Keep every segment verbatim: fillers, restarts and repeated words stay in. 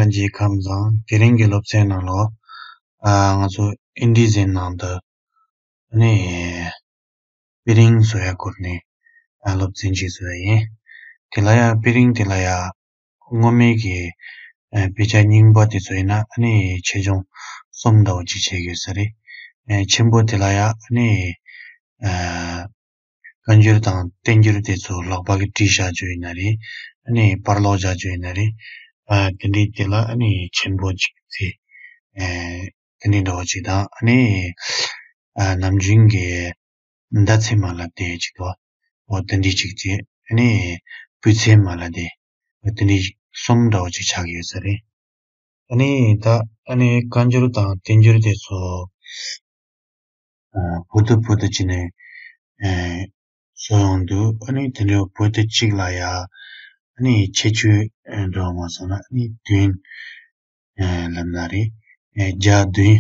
ལྷན་རྒྱས་ཁམས་བཟང་། དེ་རིང་གི་སློབ་ཚན་ནང་ལོགས་ཨ་ང་ཚོ་ཨིན་ཌི་ཛན་ནང་དུ་ཨ་ནི་པི་རིང་བཟོ་ཡ་སྐོར་ནས་ཨ་སློབ་ཚན་ཅིག་བཟོ་ཡ་ཡིན། དེ་ལ་ཡ་པི་རིང་དེ་ལ་ཡ་སྔོན་མའི་གི་ཨ་དཔེ་ཆ་རྙིང་པ་དེ་ཚོ་ཡིན་ན་ཨ་ནི་ཆེ་ཆུང་གསུམ་འདྲ་བོ་ཅིག་བྱེད་དགོས་ས་རེད། ཨ་ཆེན་པོ་དེ་ལ་ཡ་ཨ་ནི་ཨ་བཀའ་འགྱུར་དང་བསྟན་འགྱུར་དེ་ཚོ་ལག་པ་གིས་བྲིས་བཞག་རྒྱུ་ཡིན་ན་རེད། ཨ་ནི་པར་ཀློག་བཞག་རྒྱུ་ཡིན་ན་རེད། ཨ་དེ་འདྲའི་དེ་ལ་ཨ་ནི་ཆེན་པོ་ཅིག་བྱས། ཨ་དེ་འདྲའི་འདྲ་བོ་ཅིག་དང་ཨ་ནི་ཨ་ནམ་རྒྱུན་གྱི་མདའ་ཚད་མ་ལ་བལྟས་ཅིག་དོ། འོ་དེ་འདྲའི་ཅིག་བྱས། ཨ་ནི་སྤུས་ཚད་མ་ལ་བལྟས། འོ་དེ་འདྲའི་གསུམ་འདྲ་བོ་ཅིག་ཆགས་ཀྱི་ཡོད་ས་རེད། ཨ་ནི་ད་ཨ་ནི་བཀའ་འགྱུར་དང་བསྟན་འགྱུར་དེ་ཚོ་ཨ་བོད་དུ་བོད་དུ་བྱས་ནས་ཨ་བཟོ་ཡོང་དུས། ཨ་ནི་དེ་འདྲའི་བོད་དུ་གཅིག་ལ་ཡ་ཨ་ནི་ཁྱད་ཆོས་ཨ་འདྲ་བ་མ་སོང་ན་ཨ་ནི་བདུན་ཨ་ལབ་ན་རེད། ཨ་བརྒྱ་བདུན་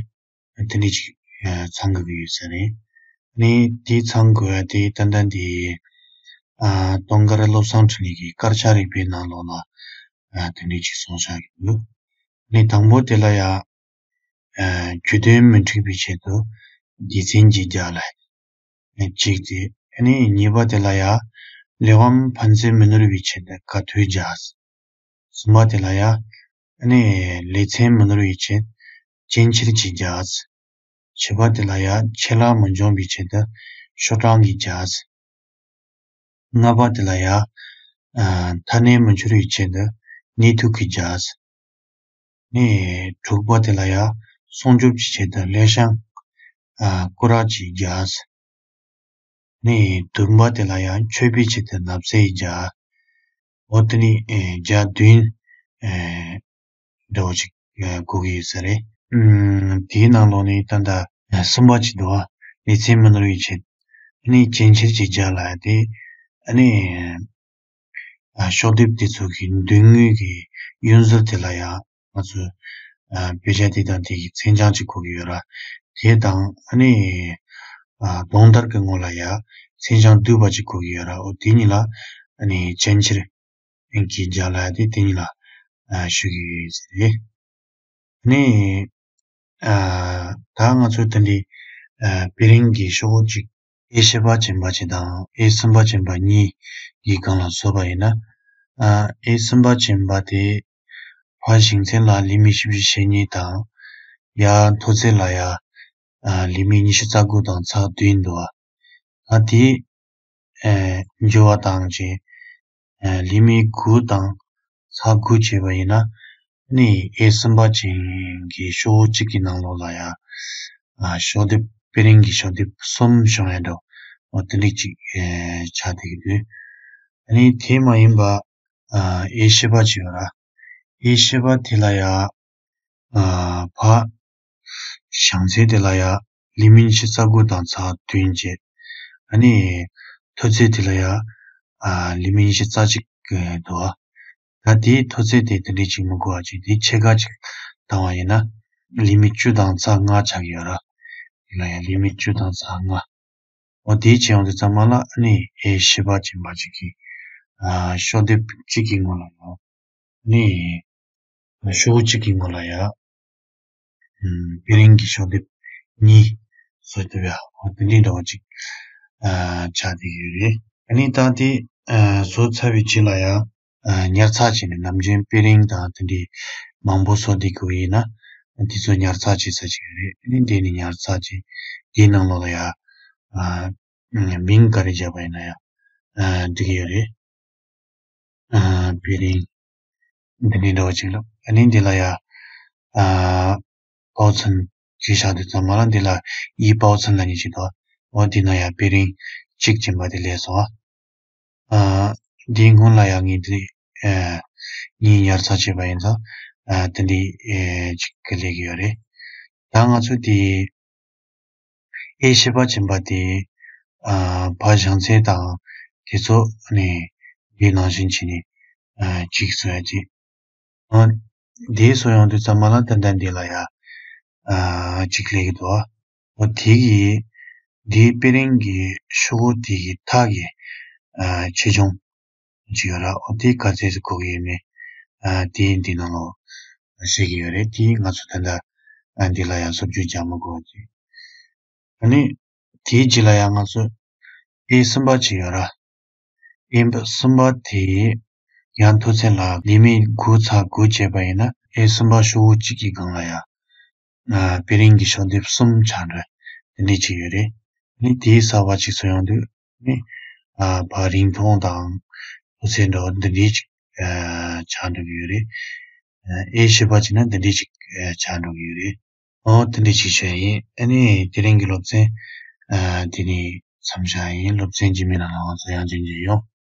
དེ་འདྲ་ཅིག་ཨ་ཚང་དགོས་ཀྱི་ཡོད་ས་རེད། ཨ་ནི་དེ་ཚང་དགོས་ཡ་དེ་ད་ལྟ་འདི་ཨ་ཏང་དཀར་བློ་བཟང་འཕྲིན་ལས་ཀྱི་དཀར་ཆག་རིག་པའི་ནང་ལོགས་ལ་ཨ་དེ་འདྲ་ཅིག་གསུངས་བཞག་གི་འདུག་ཨ་ནི་དང་པོ་དེ་ལ་ཡ་ཨ་རྒྱུ་དོན་མི་འཁྲུགས་པའི་ཆེད་དུ་སྡེ་ཚན་གྱིས་བརྒྱ་ལ་གཅིག་སྟེ། ཨ་ནི་གཉིས་པ་དེ་ལ་ཡ་ལས་དབང་ཕན་ཚུན་མི་ནོར་བའི་ཆེད་དུ་ཀ་ཐོད་བརྒྱ། གསུམ་པ་དེ་ལ་ཡ་ཨ་ནི་ལེ་ཚན་མི་ནོར་བའི་ཆེད་ཅན་ཆེར་གྱིས་བརྒྱ། བཞི་པ་དེ་ལ་ཡ་ཆད་ལྷག་མི་འབྱུང་བའི་ཆེད་དུ་ཤོག་གྲངས་ཀྱིས་བརྒྱ། ལྔ་པ་དེ་ལ་ཡ་ཨ་མཐའ་གནད་མི་འཆོར་བའི་ཆེད་དུ་ནད་དུག་གིས་བརྒྱ། ནི་དྲུག་པ་དེ་ལ་ཡ་སྲུང་སྐྱོབ་ཀྱི་ཆེད་དུ་ཀླད་ཤང་ཨ་སྐུ་རགས་ཀྱིས་བརྒྱ། ནི་བདུན་པ་དེ་ལ་ཡ་མཆོད་པའི་ཆེད་དུ་ནབ་སེ་ཡིས་བརྒྱ། འོ་དེ་ནི་ཨེ་བརྒྱ་བདུན་ཨེ་འདྲ་བོ་ཅིག་ཨེ་གོ་གི་ཡོད་ས་རེད། ཨུམ་དེའི་ནང་ལོགས་ནས་ད་ལྟ་ཨེ་གསུམ་པ་ཅིག་འདུག་བ། ལེ་ཚན་མི་ནོར་བའི་ཆེད། ཨ་ནི་ཅན་ཆེར་གྱིས་བརྒྱ་ལབ་ཡ་དེ། ཨ་ནི་ཨ་ཤོག་ལྡེབ་དེ་ཚོ་གི་མདུན་ངོས་ཀྱི་གཡོན་ཟུར་དེ་ལ་ཡ་ང་ཚོས་ཨ་དཔེ་ཆ་དེ་དང་དེ་གི་མཚན་བྱང་ཅིག་གོ་གི་ཡོད་ར། དེ་དང་ཨ་ནི་ཨ་གདོང་དར་གྱི་ངོས་ལ་ཡ་མཚན་བྱང་བསྡུས་པ་ཅིག་གོ་གི་ཡོད་ར། འོ་དེ་གཉིས་ལ་ཨ་ནི་ཅན་ཆེར་གྱིས་བརྒྱ་ལབ་ཡ་དེ་དེ་གཉིས་ལ་ཨ་ཞུ་གི་ཡོད་ཟེར་རེད། ནི་ཨ་ད་ང་ཚོ་དེ་འདྲའི་ཨ་པི་རིང་གི་ཤོག་བུ་གཅིག་ཨེ་བཞི་པ་ཅན་པ་གཅིག་དང་ཨེ་གསུམ་པ་ཅན་པ་གཉིས་ཀྱི་སྒང་ལ་བཟོས་པ་ཡིན་ན། ཨ་ཨེ་གསུམ་པ་ཅན་པ་དེ་ཕར་ཞེང་ཚད་ལ་ལི་མི་བཞི་བཅུ་ཞེ་གཉིས་དང་། ཡར་མཐོ་ཚད་ལ་ཡ་ཨ་ལི་མི་ཉི་ཤུ་རྩ་དགུ་དང་ཚེག་བདུན་འདུག་བ། ད་དེ་ཨེ་འགྱུར་བ་བཏང་བྱས། ཨེ་ལི་མི་དགུ་དང་ཚེག་དགུ་བྱས་པ་ཡིན་ན། ནི་ཨེ་གསུམ་པ་ཅན་གྱི་ཤོག་བུ་གཅིག་གི་ནང་ལོགས་ལ་ཡ་ཨ་ཤོག་ལྡེབ་པི་རིང་གི་ཤོག་ལྡེབ་གསུམ་བྱུང་ཡ་འགྲོ། འོ་དེ་འདྲ་ཅིག་ཨེ་ཆགས་བསྡད་ཀྱི་འདུག་ཨ་ནི་དེ་མ་ཡིན་པ་ཨ་ཨེ་བཞི་པ་ཅིག་ཡོད་ར། ཨེ་བཞི་པ་དེ་ལ་ཡ་ཨ་ཕར་བྱང་ཚད་དེ་ལ་ཡ་ལི་མི་ཉི་ཤུ་རྩ་དགུ་དང་ཚེག་བདུན་བྱས། ཨ་ནི་མཐོ་ཚད་དེ་ལ་ཡ་ཨ་ལི་མི་ཉི་ཤུ་རྩ་གཅིག་འདུག་བ། ད་དེའི་མཐོ་ཚད་དེ་དེ་འདྲ་ཅིག་མི་དགོས་པ་ཅིག་དེ་ཕྱེད་ཀ་ཅིག་བཏང་བ་ཡིན་ན་ལི་མི་བཅུ་དང་ཚེག་ལྔ་ཆགས་ཀྱི་ཡོད་ར། དེ་ལ་ཡ་ལི་མི་བཅུ་དང་ཚེག་ལྔ། འོ་དེ་བྱས་ཡོང་དུས་ཙམ་པ་ལ་ཨ་ནི་ཨེ་བཞི་པ་ཅན་པ་ཅིག་གི་ཨ་ཤོག་ལྡེབ་གཅིག་གི་ངོས་ལ་ཡ་ཨ་ནི་ཤོག་བུ་གཅིག་གི་ངོས་ལ་ཡ་ཨམ་པི་རིང་གི་ཤོག་ལྡེབ་གཉིས་བཟོ་ཐུབ་ཡ། འོ་དེ་འདྲའི་འདྲ་བོ་ཅིག་ཨ་ཆགས་བསྡད་ཡོད་རེད། ཨ་ནི་ད་དེ་ཨ་བཟོ་ཚར་བའི་རྗེས་ལ་ཡ་ཨ་ཉར་ཚགས་བྱས་ནས་ནམ་རྒྱུན་པི་རིང་དང་དེ་འདྲའི་མང་པོ་བཟོ་བསྡད་དགོས་ཡིན་ན་དེ་ཚོ་ཉར་ཚགས་བྱེད་ས་ཅིག་ཡོད་རེད། ཨ་ནི་དེ་ནས་ཉར་ཚགས་བྱས་དེའི་ནང་ལོགས་ལ་ཡ་ཨ་མིང་ག་རེ་བརྒྱབ་པ་ཡིན་ན་ཡང་ཨ་འགྲིག་གི་ཡོད་རེད། ཨ་པི་རིང་འདི་འདྲའི་འདྲ་བོ་ཅིག་ལ། ཨ་ནི་འདི་ལ་ཡ་ཨ་པའོ་ཚན་ཅིག་བཞག་དུས་ཙམ་པ་ལ་འདི་ལ་ཡི་པའོ་ཚན་ལབ་མཁན་ཅིག་འདུག་འོ་འདི་ན་ཡ་པི་རིང་གཅིག་ཅན་པ་དེ་སླེབས་སོང་། ཨ་འདིའི་སྔོན་ལ་ཡ་ངས་འདི་ཨ་གཉིས་ཉར་ཚགས་བྱས་པ་ཡིན་ཙང་ཨ་དེ་འདྲའི་ཨ་ཅིག་གི་སླེབས་ཀྱི་ཡོད་རེད། ད་ང་ཚོ་དེ་ཨེ་བཞི་པ་ཅན་པ་དེ་ཨ་ཕར་བྱང་ཚད་དང་དེ་ཚོ་ནས་འདི་ནང་བཞིན་བྱས་ནས་ཨ་གཅིག་བཟོ་ཡ་གཅིག་ཨ་འདི་བཟོ་ཡོང་དུས་ཙམ་པ་ལ་ཏན་ཏན་འདི་ལ་ཡ་ཨ་གཅིག་སླེབས་ཀྱི་འདུག་འོ་དེ་གི་འདིའི་པི་རིང་གི་ཤོག་བུ་དེ་གི་ཐག་གི་ཨ་ཆེ་ཆུང་ཅིག་ཡོད་ར། འོ་དེ་ག་ཚད་ཅིག་གོ་གི་ཡོད་མེད་ཨ་དེ་འདི་ནང་ལོགས་ བཤད་ཀྱི་ཡོད་རེད། དེ་ང་ཚོ་ད་ལྟ་འདི་ལ་ཡང་སོ་བཅོས་རྒྱག་མི་དགོས་ཀྱི། ཨ་ནི་དེའི་རྗེས་ལ་ཡང་ང་ཚོ་ཨེ་གསུམ་པ་ཅིག་ཡོད་ར། ཨེ་གསུམ་པ་དེ་ཡང་མཐོ་ཚད་ལ་ལི་མི་དགུ་ཚ་དགུ་བྱས་པ་ཡིན་ན་ཨེ་གསུམ་པ་ཤོག་བུ་གཅིག་གི་སྒང་ལ་ཡང་དཔེ་རིང་གི་ཤོག་ལྡེབ་གསུམ་ཆགས་འགྲོ། དེ་འདྲས་ཅིག་ཡོད་རེད། ཨ་ནི་དེའི་གསར་པ་ཅིག་བཟོ་ཡོང་དུས་ཨ་ནི་ཨ་ཕར་རིང་ཐུང་དང་མཐོ་ཚད་འདྲ་བོ་འདི་འདྲས་ཅིག་ཨ་ཆགས་འགྲོ་གི་ཡོད་རེད། ཨེ་བཞི་པ་བྱས་ན་འདི་འདྲས་ཅིག་ཨ་ཆགས་འགྲོ་གི་ཡོད་རེད། ཨོ་དེ་འདྲས་ཅིག་བྱས་ཡིན། ཨ་ནི་དེ་རིང་གི་སློབ་ཚན་ཨ་དེ་ནི་མཚམས་བཞག་ཡིན། སློབ་ཚན་རྗེས་མའི་ནང་ལ་ང་ཚོ་ཡང་མཇལ་མཇལ་ཡོང་།